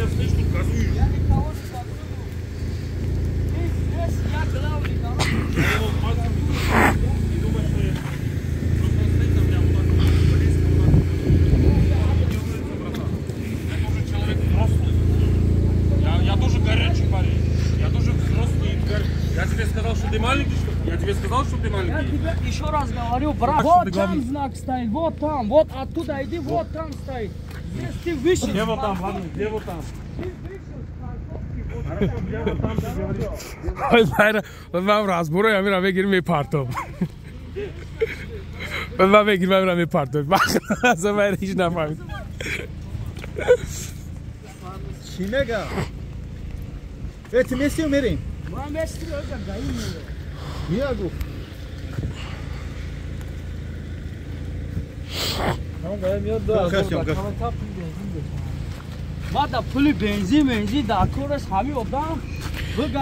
меня слышишь, тут газуешь. Я никого не газую. Ты здесь, я главный, короче. Я его пальцем не думай, что я... Просто он стоит на меня вот так вот, близко вот так. Не делается, братан. Я тоже человек взрослый. Я тоже горячий парень. Я тоже взрослый. Я тебе сказал, что ты маленький, что ли? Я тебе сказал, что ты маленький. Я тебе еще раз говорю, брат. Вот там знак стоит, вот там, вот оттуда иди, вот там стоит. Здесь ты выше. Где вот там, ладно, где вот там? Ты выше с парковки. Хорошо, где вот там, ты говоришь. Ман разбору амира мегирим мепартом. Ман мегирим амира мепартом. Аз ман ҳеҷ нафаҳмид. Чӣ мега? Э, ты вместе мерем? Ман вместе оза гаи меём. Мия гуфт. Ма да пули бензин бензин дар кор аст, ҳами одам.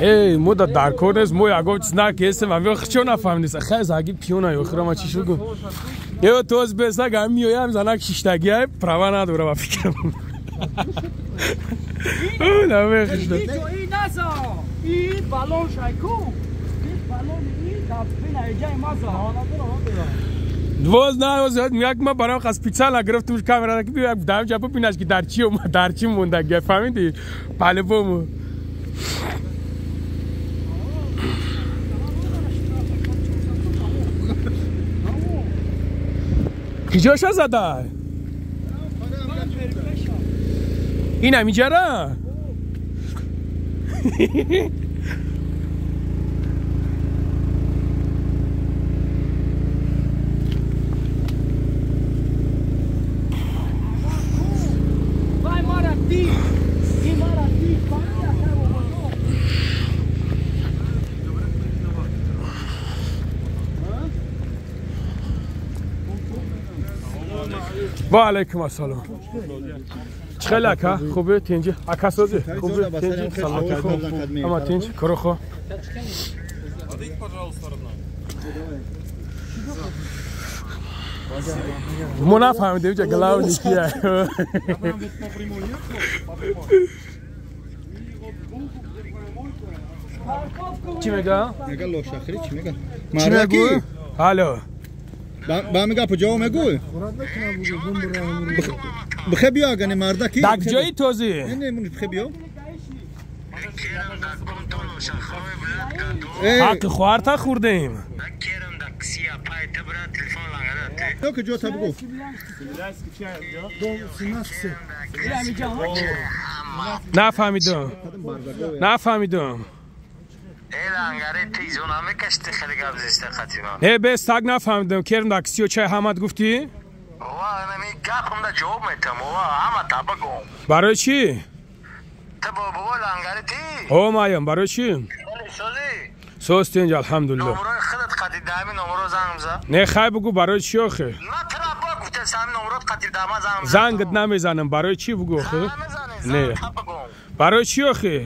Эй, мо да дар кор нест, мо ягон чиз накестем, ҳами хчо нафаҳмидис. Хай заги пиёна охира ма чӣ шуд гуфт. Э, тоз бесаг ҳами меоям, занак шиштагиай, права надора ба фикрам. Намехишта. И наза. И балон шайку. И балон и да бина иҷаи маза. Воз на воз як ма барам хас специально гирифтам камера ки биё дам ҷа бибинаш ки дар чи дар чи монда ге фаҳмиди по-любому. Киҷоша зада? Ин ҳамиҷара? ва алайкум ассалом. Чӣ хел ака? Хубе тинҷи? Ака сози? Хубе тинҷи? Салом алайкум. Ама тинҷ, корохо. Подойди, пожалуйста, родной. Мо нафаҳмидем ҷа главный кия. Я прям вот по прямой ехал, по прямой. И вот булку, где твоя мойка. Чӣ мега? Мега лошахри, чӣ мега? Чӣ мегӯ? Алло. Ба мега пуҷаво мегӯй? Бихе биё агане мардаки. Дар ҷои тозӣ? Не, не, бихе биё. Ҳаққи хоҳарта хӯрдем. Ки ҷота бигӯ. Нафаҳмидам. Нафаҳмидам. Не, бес так нафаҳмидам. Керм даксиё чай ҳамат гуфтӣ? Барои чӣ? О, маям, барои чӣ? Соз тинҷ, алҳамдулилло. Не, хай бугӯ, барои чӣ охе? Зангат намезанам, барои чӣ бугӯ охе? Не. Барои чӣ охе?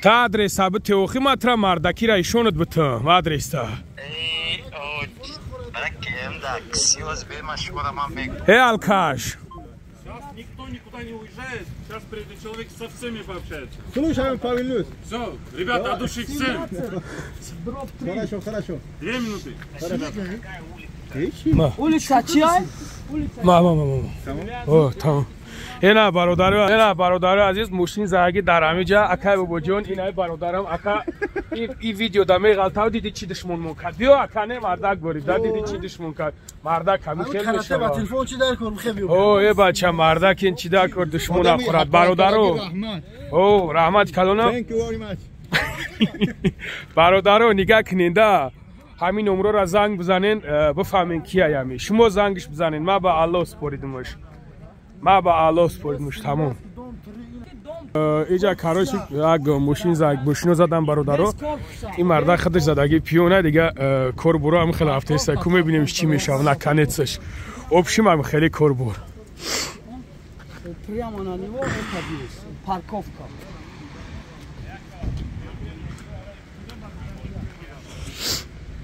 Та адреса бите охи, ма тра мардакира ишонат битам, адреса. Э, алкаш. Сейчас никто никуда не уезжает. Сейчас приедет человек, со всеми пообщается. Слушаем Павел. Все, ребята, от души всем. Хорошо, хорошо. 2 минуты. Улица чай? Ма, ма, ма, ма. О, там. Ина бародаро, ина бародаро азиз, мошин заги дар ҳамиҷа акай бобоҷон, инаи бародарам ака и видео да меғалтав, диди чӣ душмон мон кард. Биё ака, не мардак борид, да диди чӣ душмон кард. Мардак ҳами хел мешавад. Телефон чӣ дар кор бихе биё. О, э бача, мардак ин чӣ дар кор душмон ахӯрад, бародаро. О, раҳмат калона. Thank you very much. Бародаро, нигаҳ кунед да. Ҳамин номрора занг бизанен, бифаҳмен кияями. Шумо зангш бизанен, ма ба Аллоҳ споридимаш. Ма ба Аллоҳ споридимаш, тамом. Иҷа короче як мошин заг мошино задан бародаро. Ин марда худаш задаги пиёна дига кор буро ҳам хеле ҳафтаиста ку мебинем чӣ мешавад наконецаш. Общим ҳам хеле кор бур. Прямо на него это есть парковка.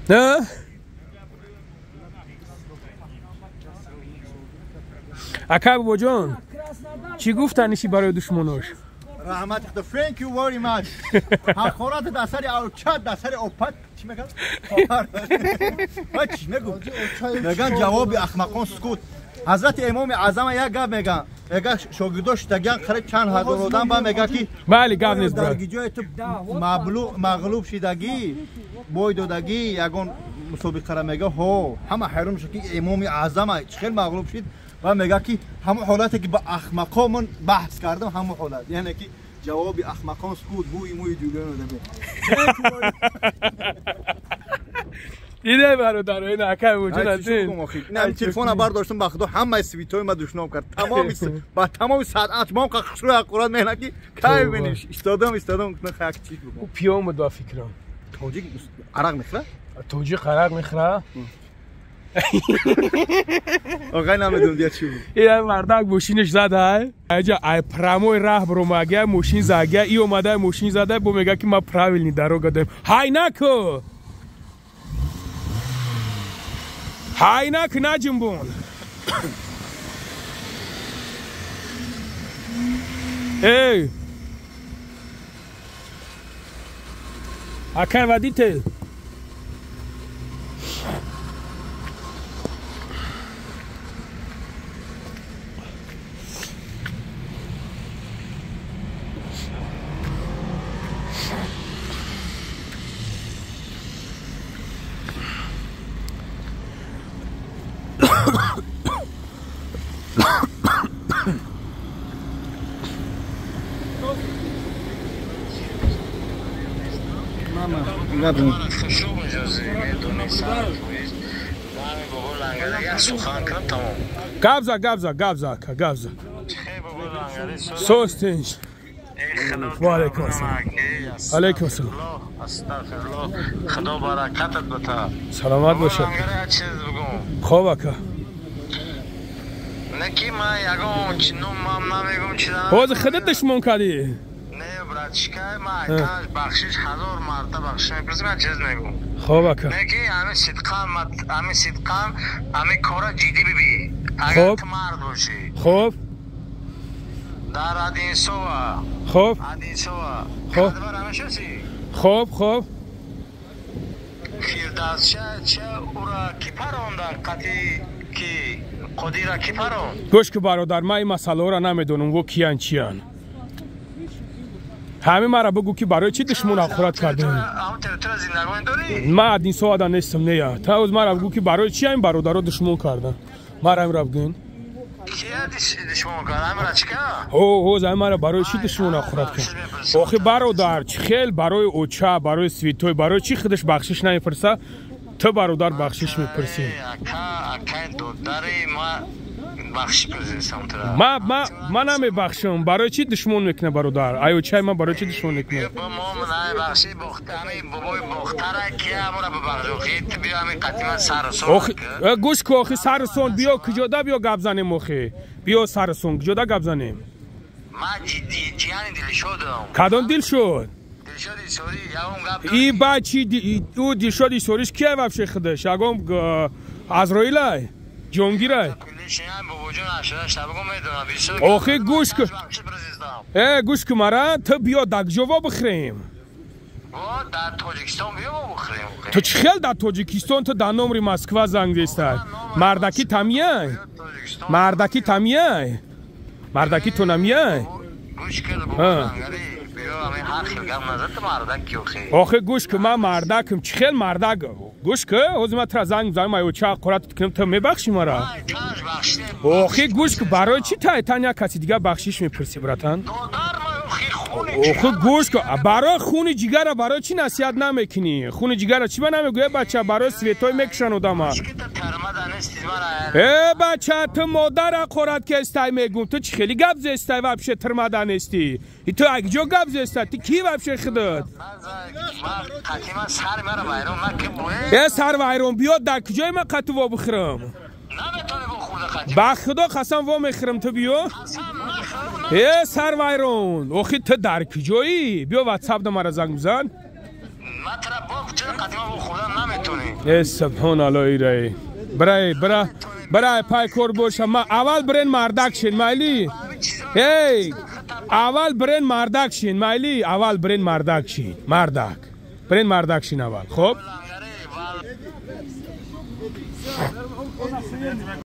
Не? Ака бобоҷон, Чӣ гуфтаниши барои душмонош? Раҳмат худо, thank you very much. Ҳақорат дар сари оча, дар сари опат чӣ мегӯяд? Чӣ мегӯ? Мегӯянд ҷавоби ахмақон сукут. Ҳазрати Имоми Аъзам як гап мегӯянд. Мегӯяд шогирдош шудагиан қариб чанд ҳазор одам ба мегӯяд ки бале гап нест дар ҷои ту мағлуб шидагӣ, бой додагӣ ягон мусобиқара мегӯяд ҳо ҳама ҳайрон мешавад ки Имоми Аъзам чӣ хел мағлуб шид ва мегӯяд ки ҳамон ҳолате ки ба ахмақон ман баҳс кардам ҳамон ҳолат, яъне ки ҷавоби ахмақон сукут, бӯи мӯи ҷӯлиён одаме. Дидай бародаро, ин акай вуҷуд аст. Ин телефонро бардоштам ба худо ҳамаи свитои ма душном кард. Тамоми ба тамоми садъат ман хушрӯй ҳақорат меҳна ки кай биниш. Истодам, истодам, гуфтам хак чӣ бигӯм. Ӯ пиём буд ба фикрам. Тоҷик арақ мехӯрад? Тоҷик арақ мехӯрад? Оғай намедонам дия чӣ буд. Ин мардак мошинаш зада, аҷа ай прямой раҳ баромага, мошин зага, и омада мошин зада, бо мега ки ма правильный дорога даем. Ҳай наку! Ҳай наку наҷунбон. Эй! Акай водитель. Габза, габза, габза, ака, габза. Состинш. Ва алайкум ассалом. Алайкум ассалом. Астағфируллоҳ. Худо баракатат бата. Саломат бошад. Хоб ака. Не ки ман ягон ном мам намегум чиза. Ҳозир худат душмон кардӣ? Не, братчика, ман айташ бахшиш ҳазор марта бахшиш мепурсам, ман чиз мегум. Хоб ака. Не ки ҳами сидқан, ҳами сидқан, ҳами кора ҷиддӣ бибӣ. Агар ту мард бошӣ. Хоб. Дар Одинсова. Хоб. Одинсова. Хоб. Кадбар ҳамешаси? Хоб, хоб. Фирдавсча ча ура ки паронда қати ки Қодира ки парон? Гӯш ки бародар, ман ин масъалаҳоро намедонам, во киян чиян. Ҳамин мара бигӯ ки барои чӣ душмон ҳақорат кардем? Ман Одинсовада нестам, нея. Та оз мара бигӯ ки барои чӣ ҳамин бародаро душмон кардан? Мара ҳаминро бигӯен. Ҳоз ҳамин мара барои чӣ душмон ҳақорат кард? Охи бародар, чӣ хел барои оча, барои свитой, барои чӣ худаш бахшиш намепурса? Ту бародар бахшиш мепурсӣ. Ман намебахшам. Барои чӣ душмон мекунад бародар? Ай очаи ман барои чӣ душмон мекунад? Гӯш ку охи сарсон, биё куҷода биё гап занем охи. Биё сарсон, куҷода гап занем? Кадом Дилшод? И бачи ӯ Дилшоди Исориш кия вообще худаш? Ягон Азроилай? Ҷонгирай? Охи гӯш ку. Э, гӯш ку мара, ту биё дар куҷо вобихӯрем? Ту чӣ хел дар Тоҷикистон, ту дар номри Москва занг зестай? Мардаки тамияй? Мардаки тамияй? Мардаки ту намияй? Охи гӯш ку, ман мардакам. Чӣ хел мардак? Гӯш ку, ҳозир ман тура занг мезанам, ай оча ҳақоратат кунам, ту мебахшӣ мара? Охи гӯш ку, барои чӣ тай тан як каси дигар бахшиш мепурсӣ, братан? Охи гӯш ку, барои хуни ҷигара барои чӣ насиҳат намекунӣ? Хуни ҷигара чӣ ба намегӯя бача? Барои светой мекушанд одама. Э бача, ту модар ҳақорат кестай мегум. Ту чӣ хели гап зестай вообще тирмада нестӣ? И ту ак ҷо гап зестай? Ту ки вообще худат? Э сар вайрон биё дар куҷои ман қату во бихӯрам? Ба худо қасам во мехӯрам, ту биё. Э сар вайрон, охи ту дар куҷоӣ? Биё ватсап да мара занг бизан. Э субҳоналло ирай. Брай, бра, брай пай кор боша. Ма аввал брен мардак шен, майли? Эй, аввал бирен мардак шин, майли, аввал бирен мардак шин, мардак. Бирен мардак шин аввал, хоб?